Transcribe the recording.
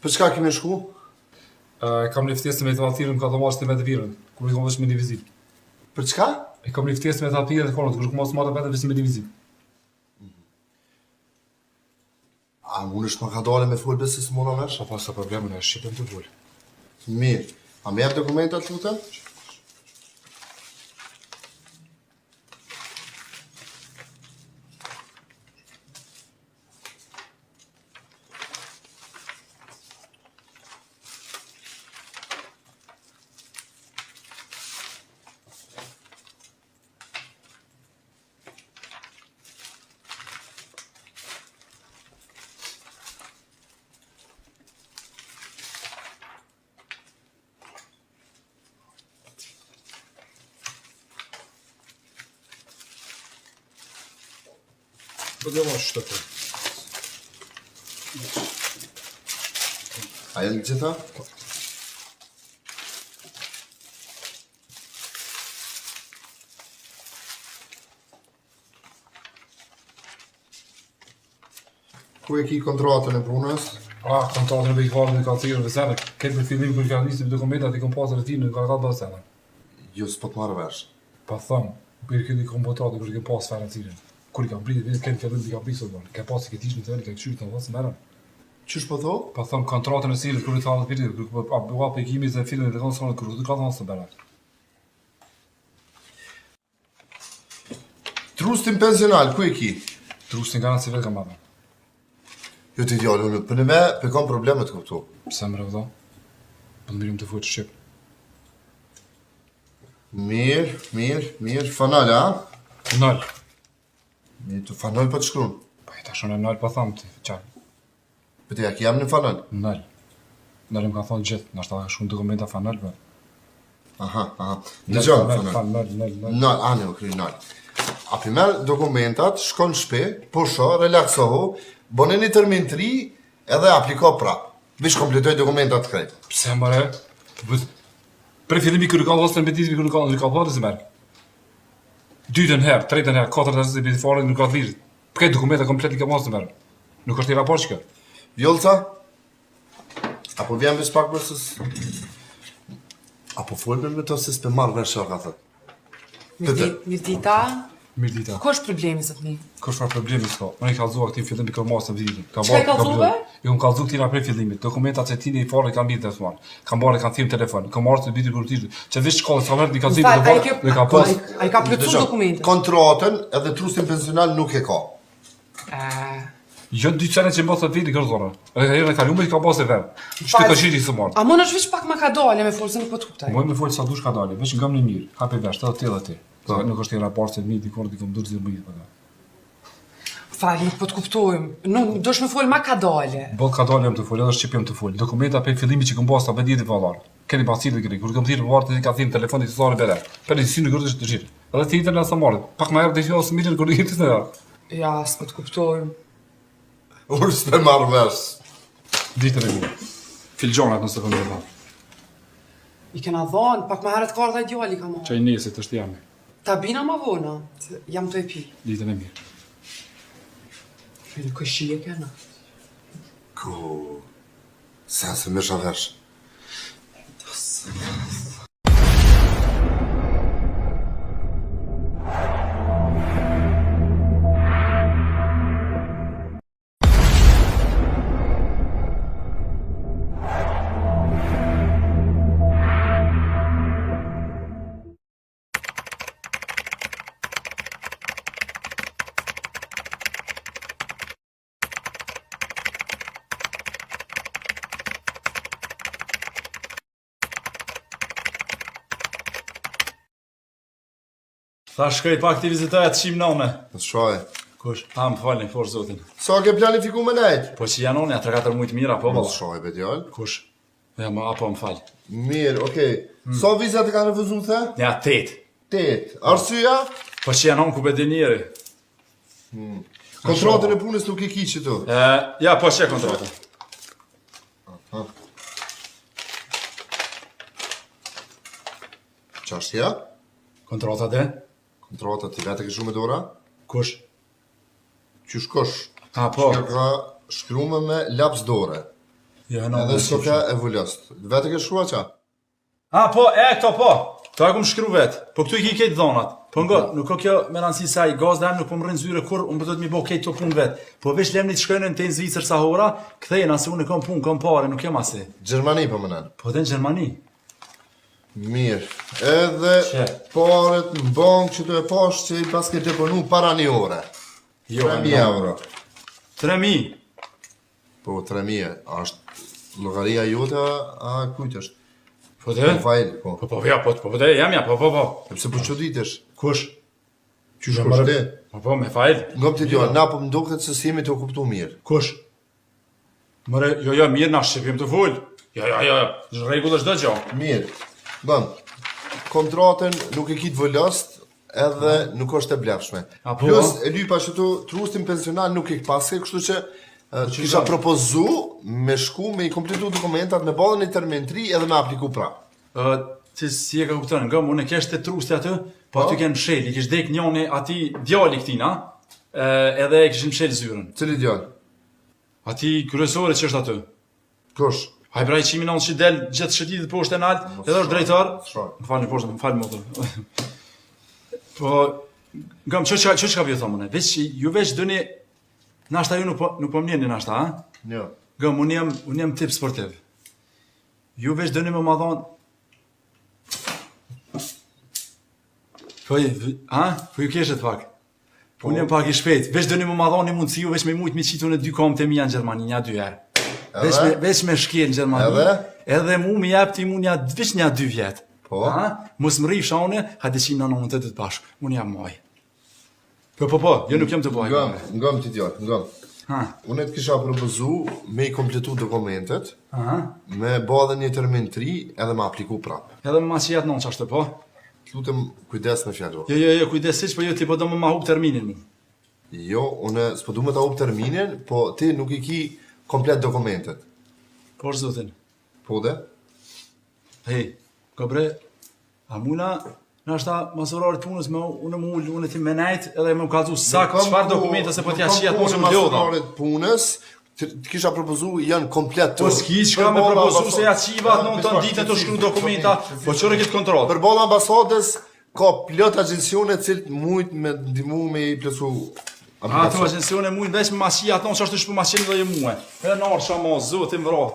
Për çka kemi shku? E kam një ftesë me të thirrën, më ka thonë të vetë virën, kur i kam veç me një vizitë. Për çka? E kam një ftesë me të thirrën, kur kur mos marrë vetë veç me një vizitë. A mundesh ma kadale me fol se s'mora vesh? Po po, s'ka problem, unë shqip jam tu fol. Mirë. A më jep dokumentat lutem? Po dhe ma shtë të. A janë gjitha? Po. Ku e ki kontratën e punës? Ah, kontratën e bëj në ka thirrë në zemër. Këtë për fillim kur ka nisur dokumentat i kom pasur aty në ka ka bërë zemër. Jo, s'po të marr vesh. Po thon, për këtë kom kontratën kur i kom pas fare thirrën. Kur i kam pritë, vetë këtë fillim i kam pritë sot. Ka pas këtë ishte në të ka kështu të vos merren. Qysh po tho? Po thon kontratën e thirrës kur i thanë thirrën, kur po a bëu aplikimi se fillim të thonë kur ka thonë se merren. Trustin pensional, ku e ki? Trustin kanë si vetë kam marrë. Jo ti djalë, unë për me pe kam probleme të kuptu. Pse më rëvdo? Po të mirë të fol shqip. Mirë, mirë, mirë, fanal, a? Nal. Mirë, të fanal po të shkruan. Po e tash unë nal po tham ti, çfarë? Po ti ja ki emrin fanal? Nal. Nal më ka thonë gjithë, ndoshta ka shkruar dokumenta fanal po. Aha, aha. Dëgjo, fanal, fanal, nal, nal. Nal, ani, ok, nal. A pi merr dokumentat, shkon në shtëpi, pusho, relaksohu, bën një termin të ri edhe apliko prap. Veç kompletoj dokumentat krejt. Pse more? Po Prej fillimi kur ka dhënë në kur ka në ka dhënë se merr. Dytën herë, tretën herë, katërtën herë se bëj fare nuk ka thirrë. Po këtë dokumenta komplet i ka mos të merr. Nuk është i raport kjo. Vjollca? Apo vjen veç pak për se... Apo fol me to se s'pe marr vesh çka ka thënë. Mirëdita. Mirëdita. Ku është problemi zotni? Ku është problemi s'ka? Unë i kallzova këtij fillim për masën vitin. Ka Çka i kallzove? I kam kallzu këtij prej fillimit. Dokumentat e tij i fare kam ditë të marr. Kam marrë kam thirr telefon. Kam marrë të bitin kur ti. Që veç shkollë sa merr i kallzim të bërë. Dhe ka pas. Ai ka plotësuar dokumentet. Kontratën edhe trustin pensional nuk e ka. Ëh. Jo dy çare që mbas atë viti kërë Edhe herën e kaluar i ka pasë vetë. Ç'të ka shiti së marrë. A mund është veç pak më kadale me fol se nuk po të kuptoj. Moj me fol sa dush kadale, veç ngam në mirë. Hapi vesh, edhe ti edhe ti. Po. Nuk është hera parë se mi dikur diku më durë më gjithë. Fal, nuk po të kuptojmë. Nuk dush me fol ma kadale. Boll kadale jam tu fol, edhe shqip jam tu fol. Dokumenta prej fillimit që kam pas ta bëj vallar. Keni pasur të keni. Kur kam thirrë vartë ti ka thirrë telefonin të thonë bele. Për si nuk është të gjithë. Edhe ti të na sa marrë. Pak më herët të ose mirë kur i të thonë. Ja, s'po të kuptojmë. Unë s'pe marr vesh. Ditën e mirë. Filxhanat nëse po më I kena dhonë, pak më herët ka ardhë ai djali ka marrë. Çaj nesit është jami. Ta bina ma vona, jam tu e pi. Ditën e mirë. Nuk e shije kena. Ku... Sa se më vesh. Tha shkoj pak t'i vizitoj atë qim none. Në shaj. Kush? Ha, më falni, for zotin. Sa ke planifiku me nejt? Po që janë unë, ja 3-4 mujtë mira, po Në valla. shaj, be djalë. Kush? Ja, më apo më fal. Mirë, okej. Sa viza të kanë refuzu, the? Ja, 8. 8. Arsyeja? Po që janë unë ku be di njeri. Kontratën e punës nuk e ki që tu. E, ja, po që kontratën. Aha. Qa është ja? Kontratat e? Kontrata ti vetë e ke shkru me dora? Kush? Qysh kush? Ha, po. Kjo ka shkrume me laps dore. Jo, no, Edhe s'ka e vulost. Vetë ke shkrua qa? A, po, e, këto po. Këto e kum shkru vetë. Po këtu i ki krejt dhonat. Po ngo, nuk o kjo me rëndësi sa i gazda jem nuk po më rrin zyre kur, unë po do të mi bo krejt këto punë vetë. Po veç lemni të shkojnë në te në Zvicër sa hora, kthejna se unë kam punë, kam pare, nuk jam asi. Gjermani po më nën. Po dhe në Gjermani. Mirë. Edhe Qe? paret në bankë që të e pash që i paske deponu para një ore. Jo, 3.000 euro. 3000. Po, 3.000, a është llogaria jote, a kujt është? Po dhe? Po, fajl, po. Po, po, ja, po, po, po, dhe, jam ja, po, po, po. E pse po çuditesh? Kush? Qysh kush ti? Po, po, me fajl. Ngom ti djalë, na po më duket se s'jemi të kuptu mirë. Kush? Mëre, jo, jo, mirë, na shqipim të fol. Jo, jo, jo, në rregull është çdo gjë. Mirë. Ngom. Kontratën nuk e ki të vulost, edhe nuk është e vlefshme. A, po, Plus e lypa që tu trustin pensional nuk e paske, kështu që e, kisha propozu me shku me i kompletu dokumentat, me ballën një termin të ri edhe me apliku prapë. Ë, ti si e ka kupton, ngëm, unë e kesh te trusti aty, po aty kanë mshel, i kish dek njoni ati djali këtina, ë, edhe e kishin mshel zyrën. Cili djalë? Ati kryesori që është aty. Kush? Haj bra i qimi në që del gjithë shëtitit poshtë e nalt, edhe është drejtor. S'shaj. Më falni poshtë, më falni motor. Po, ngëm, që çka që çka vjen thonë unë? Veç ju veç doni nashta ju nuk po nuk po më njeni nashta, ha? Jo. Ngëm, unë jam unë jam tip sportiv. Ju veç doni më ma dhon Po, ha? Po ju keshet pak. Po unë jam pak i shpejt. Veç doni më ma dhon një mundësi, ju veç me mujt me qitu në dy komët e mia në Gjermani, një dy herë. Veç me veç me shkel në Gjermani. Edhe? Edhe mu më jep ti mu një veç një dy vjet. Po. Ha? Mos më rrifsha unë, hajde qim në nënë të të bashkë. Unë jam moj. Po po po, jo nuk jam të bëj. Ngëm, ngëm ti djalë, ngëm. Ha. Unë të kisha propozu me i kompletu dokumentet, Aha. me bë edhe një termin të ri edhe me apliku prapë. Edhe më ma qijat non çashtu po. Të lutem kujdes me fjalor. Jo jo jo, kujdes siç po jo ti po do më ma hup terminin mu. Jo, unë s'po du me ta hup terminin, po ti nuk i ki komplet dokumentet. Po është zotin. Po dhe? Hej, ka bre, a muna, nashta mas orarit punës me unë më ul, unë ti me nejt edhe me më kallzu sakt çfarë dokumente se po t'ja qijat mos më lodha. Orarit punës, të, të kisha propozu janë komplet Po s'ki çka me Përballë propozu ambasad- se ja qiva atë në ton ditë të shkru dokumenta, po çore këtë kontroll. Përballë ambasadës ka plot agjencione të cilët mujt me ndihmu me i plotsu Ato agjencione mujnë veç me ma qijat non çashtu shpu ma qenë dhe ju mua. Edhe në arsha mo, zotin vra.